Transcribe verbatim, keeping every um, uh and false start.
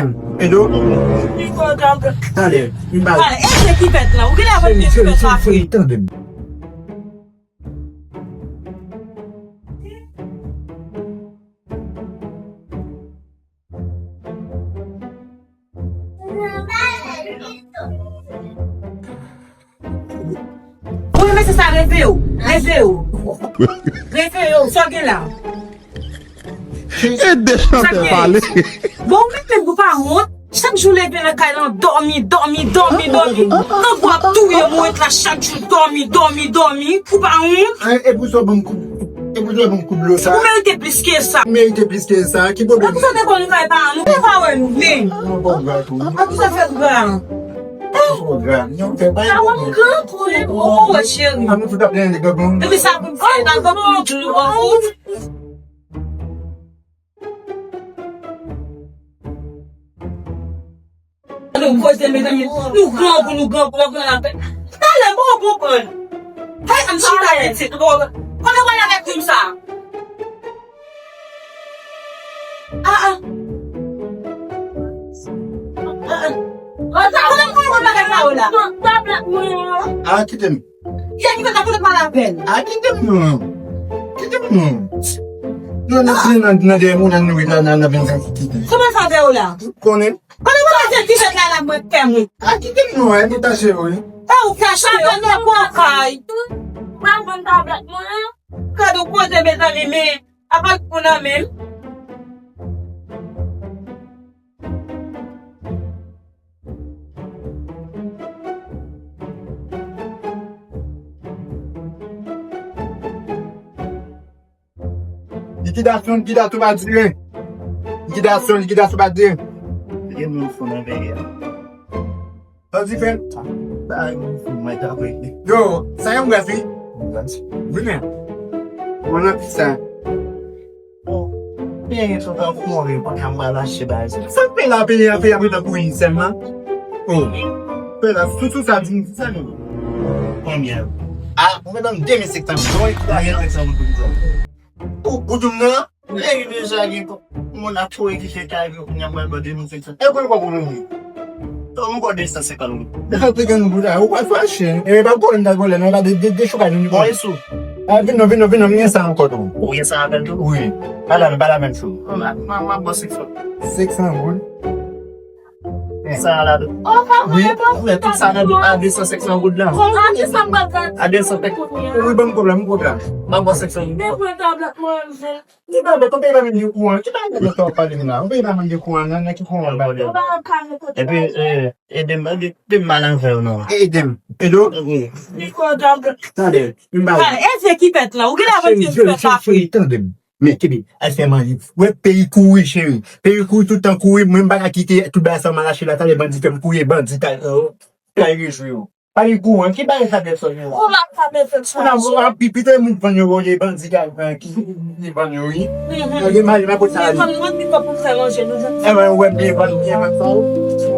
Edo. Talè, m ba. Talè, e se ki fèt la. Ou genlè wè se ki fèt la, frè. Tande m. Wi, mesye sa, reveye w. Reveye w. Reveye w, sa w gen la? Ede chantè pale. Bon, ou menm menm ou pa wont. Chak jou leve nan kay lan, dòmi, dòmi, dòmi, dòmi. Grangou ap touye m, ou ret la chak jou, dòmi, dòmi, dòmi. Ou pa wont? E, e pou sa w ban m kout, e pou sa w ban m kout dlo sa? Ou merite plis ke sa. M merite plis ke sa? Ki pwoblèm? An pou sa w te konn kay paran nou, ou pa wè nou vle. An pou sa w fè gra? An pou sa w fè gra? An pou sa w gra? Non, fè pa. Sa wè m gran pou li, ou wè cheri. An nou fout ap gen de gòbon. Epi sa pou m fè, nan gòbon nou dlo, an pou. Nou koze, mezanmi. Nou grangou, nou grangou, nou grangou lapè. Talè, m poko konprann. Fè m chita isit, m poko konprann. Kote w al avèk krim sa? Ah, ah. Ah, ah. Kote w al avèk sa yo la? Ah, kite m. Kiyès ki fè sa? Kote pale avè l? A, kite m non. Kite m non. Non, nan, nan, nan, nan dèyè moun nan nou nan, nan, nan vennsenk kite. Kòman sa fè w la? Konnen? Konnen mwen pa se ti jèt la la mwen fè mwen. A, kite m non, e pou tache yo, wi. E ou kache yo, nan pran kay. Mwen vann tablèt mwen. Gade w koze, mezanmi, men apa l pou nan men m? Likidasyon, likidasyon pa dire. Likidasyon, likidasyon pa dire. Gen moun fou nan peyi a. Sa w di, frè? Bagay moun fou, mwen ta vre. Yo, sa yon gras, wi. Vini. Mwen nan pis sa. Bon, gen yon sot an fou, mwen pa ka m pa lache bagay sa. Sa k fè la, peyi a, peyi a, mwen tankou yin sèlman. Oh. Fè la, sou, sou sa, di m, di sa nou. Konbyen? A, mwen ban m de mil senk san goud. Mwen gen senk san goud pou di sa. Ou, ou di m nan? Lè gen deja gen moun ap foye ki fè kay yo, kounye a mwen ban de mil senk san. E konn kòb ou menm? Ton, m kò de san senkant goud. De san senkant goud la, ou pa fache. E pa pwoblèm, pa pwoblèm, men pa de, de, de chokay nou. Bon, e sou? A, vin non, vin non, vin non, m gen sa ankò tou. Ou gen sa avè l tou? Wi. Pa la, pa la menm sou. Bon, m, m, m ap ba w senk san. Senk san goud? Sa la tou. Wi, ou wè tout sa nan a de san senkant goud la. A de san senkant. Wi, ban m pwoblèm, m pwoblèm. M ap ba w senk san goud. Li pa bèt, yon peyi pa menm gen kouran. Ki bagay sa w ap pale m la? Yon peyi pa menm gen kouran, nan, nan ki kouran w ap pale? Epi, eh, ede m, ede m mal avè w non. Ede m. Edo? Wi. Tande, m ba ou. E se ki fèt la? Ou genlè wè se ki fèt la, frè. Tande m. Men, kenbe, al fè manje. Wè peyi kouri, cheri. Peyi kouri, tout tan kouri, mwen m pa ka kite tout bagay sa mal mache la, tande bandi fè m kouri, bandi kay, kay rejwi yo. Pa gen kouran, ki bagay sa pèsòn yo? Ou la ka mete sa. Ou nan pi, pito e moun vann yo, yo bandi ka vann ki, ki vann yo, wi. Yo gen mari, nan kote sa li. Mwen, mwen, mwen, mwen, pou fè manje, nou jwenn. E mwen, wè, byen vann, byen vann sa, wi.